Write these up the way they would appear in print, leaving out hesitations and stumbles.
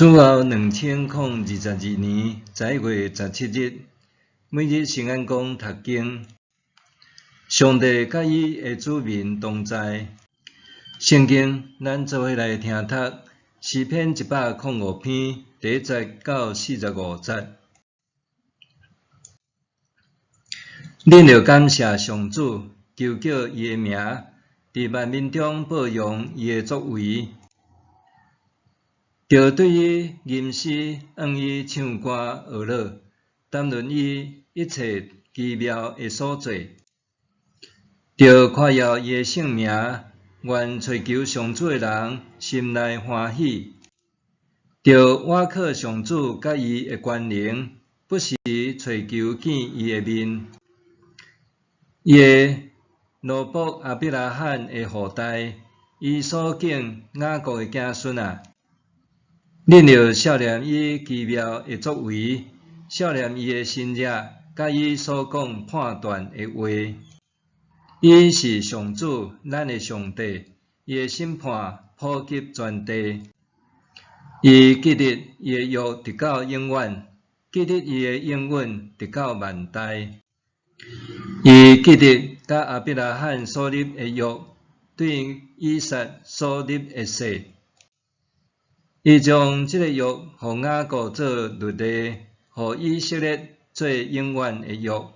主後2022年11月17日，每日聖安講讀經，上帝佮伊的子民同在。聖經，咱做伙來聽讀詩篇105篇第一節到45節。恁著感謝上主，求叫伊的名，佇萬民中報揚伊的作為。著對伊吟詩，向伊唱歌學樂，談論伊一切奇妙的所做。著誇耀伊的聖名，願揣求上主的人心內歡喜。著倚靠上主佮伊的權能，不時揣求見伊的面。伊的奴僕亞伯拉罕的後代，伊所揀雅各的子孫啊！恁著數念伊奇妙的作為，數念伊的神蹟，佮伊所講判斷的話。伊是上主，咱的上帝，伊的審判普及全地。伊記得伊的約直到永遠，記得伊的應允直到萬代。伊記得佮亞伯拉罕所立的約，對以撒所立的誓。伊將這个約予雅各做律例，予以色列做永遠的約。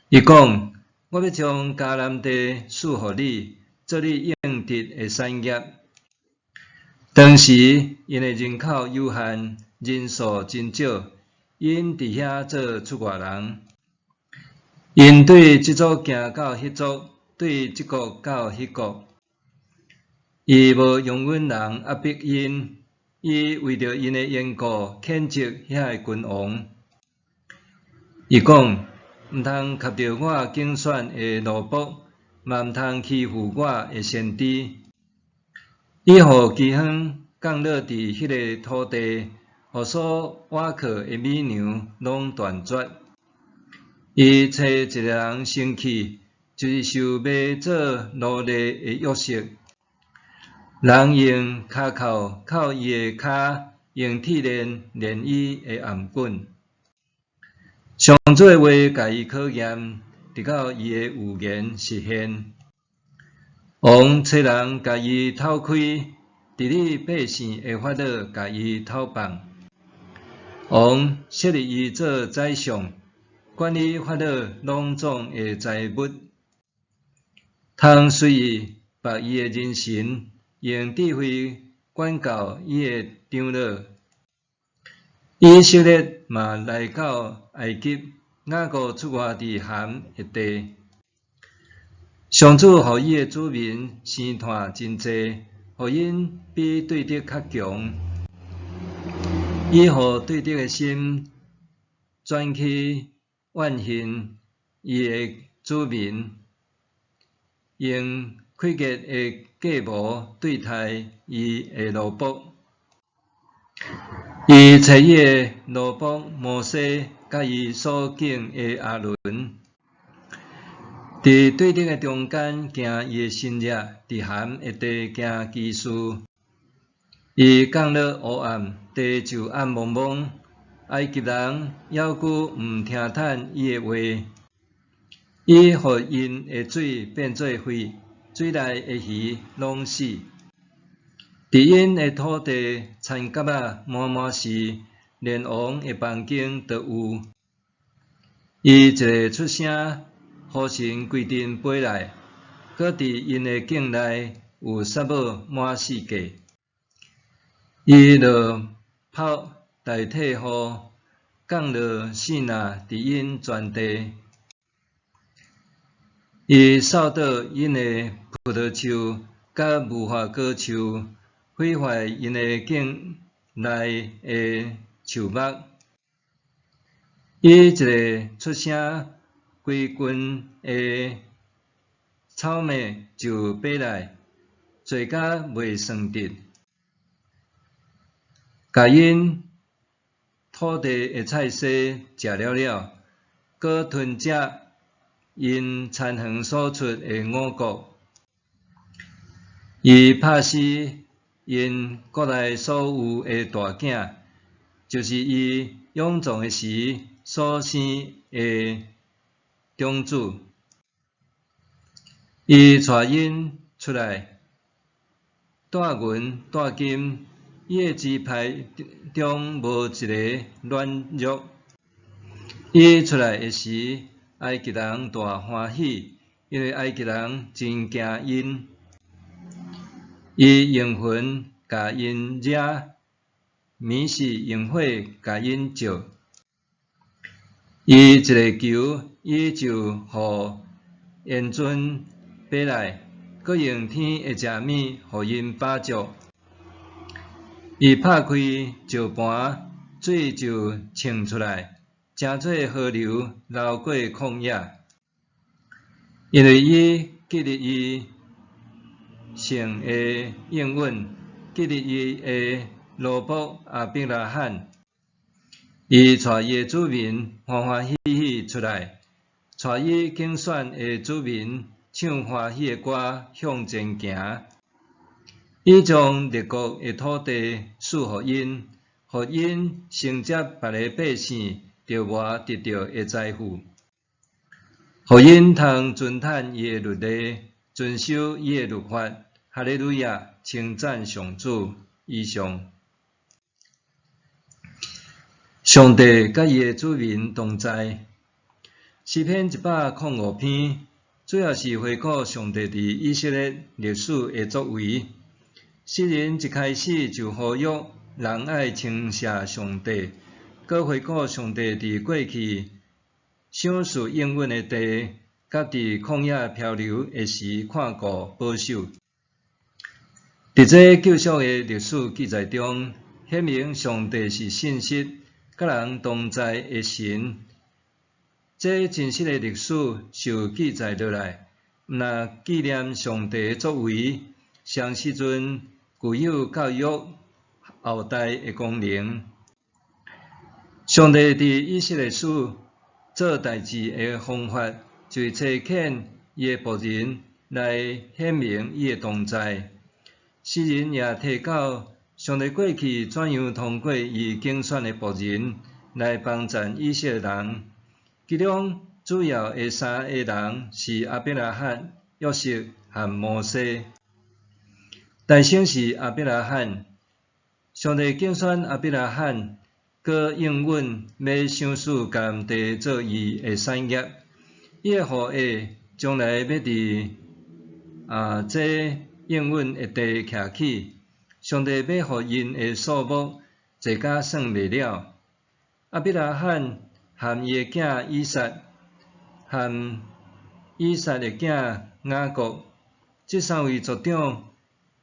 伊講：我欲將迦南地賜予你，做你應得的產業。當時𪜶的人口有限，人數真少，𪜶佇遐做出外人。𪜶對這族行到彼族，對這國到彼國。伊無容忍人壓迫𪜶，伊為著𪜶的緣故，譴責遐个君王。伊講：毋通磕著我揀選的奴僕，嘛毋通欺負我的先知。伊予饑荒降落佇彼个土地，予所倚靠的美牛攏斷絕。伊差一个人先去，就是受賣做奴隸的約瑟。人用跤銬銬伊的跤，用鐵鏈連伊的頷頸。上主的話共伊考驗，直到伊的預言實現。王差人共伊討開，治理百姓的法老共伊討放。王設立伊做宰相，管理法老攏總的財物，通隨意縛伊的人臣，用智慧管教伊的長老。以色列嘛來到埃及，雅各出活佇含的地。上主予伊的子民生湠真濟，予𪜶比對敵較強。伊予對敵的心轉去怨恨伊的子民，用詭譎的計謀對待伊的奴僕。伊差伊的奴僕摩西，佮伊所揀的亞倫，佇對敵的中間行伊的神蹟，佇含的地行奇事。伊降落烏暗，地就暗濛濛。埃及人猶閣毋聽趁伊的話。伊予𪜶的水變做血，水內的魚攏死。佇𪜶的土地，田角仔滿滿是，連王的房間都有。伊一个出聲，雨神規陣飛來，閣佇𪜶的境內有沙漠滿四界。伊落雹代替雨，降落爍爁佇𪜶全地。伊掃倒𪜶的葡萄樹佮無花果樹，毀壞𪜶的境內的樹木。伊一个出聲，規群的草蛉就飛來，濟甲袂算得，共𪜶土地的菜蔬食了了，閣吞食𪜶田園所出的五穀。伊拍死 𪜶國內所有的大囝，就是伊勇壯的時所生的長子。伊帶𪜶出來，帶銀帶金，伊的支派中無一个軟弱。伊出來的時，埃及人大歡喜，因為埃及人真驚𪜶。伊用雲共𪜶領，暝時用火共𪜶照。伊一个求，伊就予煙鱒飛來，閣用天的食物予𪜶飽足。伊拍開石盤，水就衝出來，成做河流流過曠野。因為伊記得伊聖的應允，記得伊的奴僕亞伯拉罕。伊帶伊的子民歡歡喜喜出來，帶伊揀選的子民唱歡喜的歌向前行。伊將列國的土地賜予𪜶，予𪜶承接別个百姓著外得著的財富，予𪜶通遵趁伊的律例，遵守伊的律法。哈利路亞，稱讚上主。以上。上帝佮伊的子民同在。詩篇105篇，主要是回顧上帝佇以色列歷史的作為。詩人一開始就呼籲人愛稱謝上帝，閣回顧上帝佇過去賞賜應允的地，佮佇曠野漂流的時看顧保守。佇這救贖的歷史記載中，顯明上帝是信實、佮人同在的神。這真實的歷史受記載落來，毋但紀念上帝的作為，雙時陣具有教育後代的功能。上帝佇以色列史做代誌的方法，就是差遣伊的僕人來顯明伊的同在。詩人也提到，上帝過去怎樣通過伊揀選的僕人來幫贊以色列人。其中主要的三个人是亞伯拉罕、約瑟和摩西。代先是亞伯拉罕，上帝揀選亞伯拉罕，閣應允欲賞賜迦南地做伊的產業。伊的後裔將來欲佇這應允的地徛起，上帝欲予𪜶的數目濟甲算袂了。亞伯拉罕和伊的囝以撒，和以撒的囝雅各，這三位族長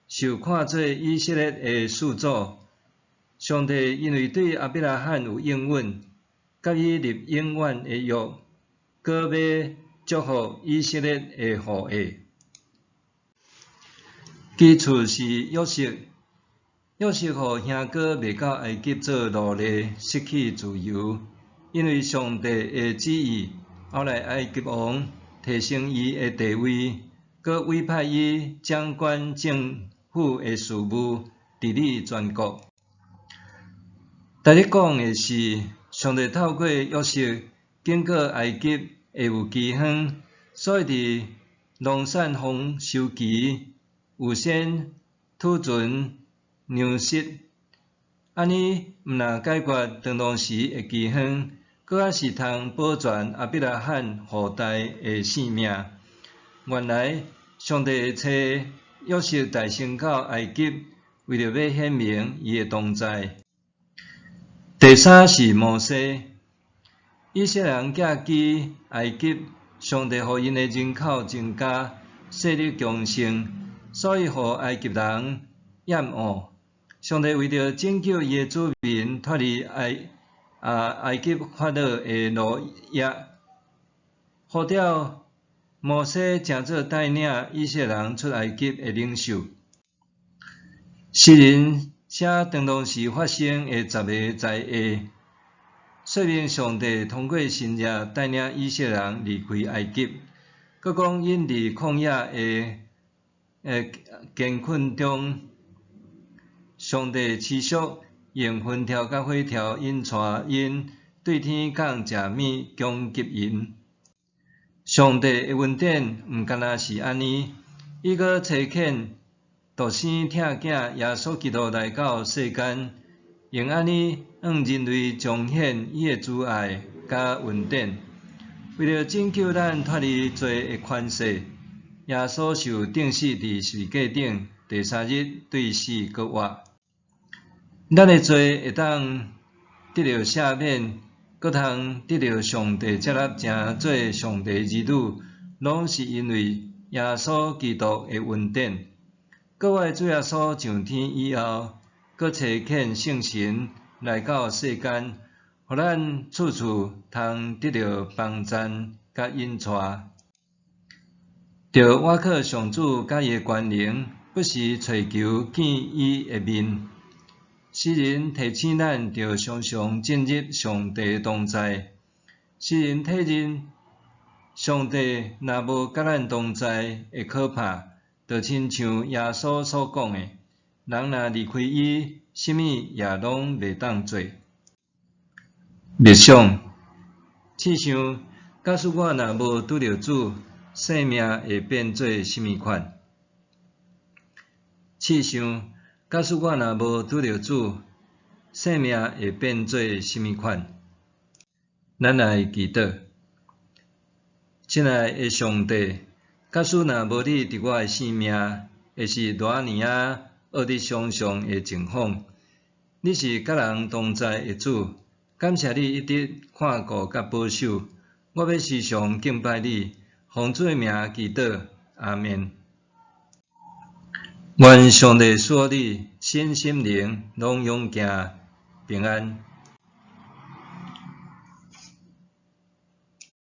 受看做以色列的始祖。上帝因為對亞伯拉罕有應允，佮伊立永遠的約，閣欲祝福以色列的後裔。其次是約瑟，約瑟予兄哥賣到埃及做奴隸，失去自由。因為上帝的旨意，後來埃及王提升伊的地位，閣委派伊掌管政府的事務，治理全國。值得講的是，上帝透過約瑟警告埃及會有饑荒，所以佇農產豐收期預先儲存糧食，按呢毋但解決當時的饑荒，閣猶是通保全亞伯拉罕後代的性命。原來上帝差約瑟代先到埃及，為著欲顯明伊的同在。第三是摩西，以色列人寄居埃及，上帝予𪜶的人口增加，勢力強盛，所以予埃及人厭惡。上帝為著拯救伊的子民脫離埃及法老的奴役，呼召摩西成做帶領以色列人出埃及的領袖。詩人寫當時發生的十个災厄，說明上帝通過神蹟帶領以色列人離開埃及，閣講𪜶佇曠野的艱困中，上帝持續用雲柱佮火柱引帶𪜶對天降食物供給𪜶。上帝的恩典毋干焦是按呢，伊閣差遣獨生疼囝耶穌基督來到世間，用按呢向人類彰顯伊的慈愛佮恩典。為著拯救咱脫離罪的權勢，耶穌受釘死佇十字架頂，第三日對死閣活。咱的罪會當得著赦免，閣通得著上帝接納，成做上帝兒女，攏是因為耶穌基督的恩典。閣活的主耶穌上天以後，閣差遣聖神來到世間，予咱處處通得著幫贊佮引帶。著倚靠上主佮伊的權能，不時揣求見伊的面。詩人提醒咱，著常常進入上帝的同在。詩人體認，上帝若無佮咱同在會可怕，就親像耶穌所講的：人若離開伊，啥物也攏袂當做。默想，試想，假使我若無拄著主，生命會變做啥物款？試想，假使我若無拄著主，生命會變做啥物款？咱來祈禱，親愛的上帝，假使若無你佇我的生命，會是偌爾仔惡得想像的情況。你是佮人同在的主，感謝你一直看顧佮保守。我欲時常敬拜你，奉主的名祈禱，阿們。願上帝賜予你身心靈攏勇健平安。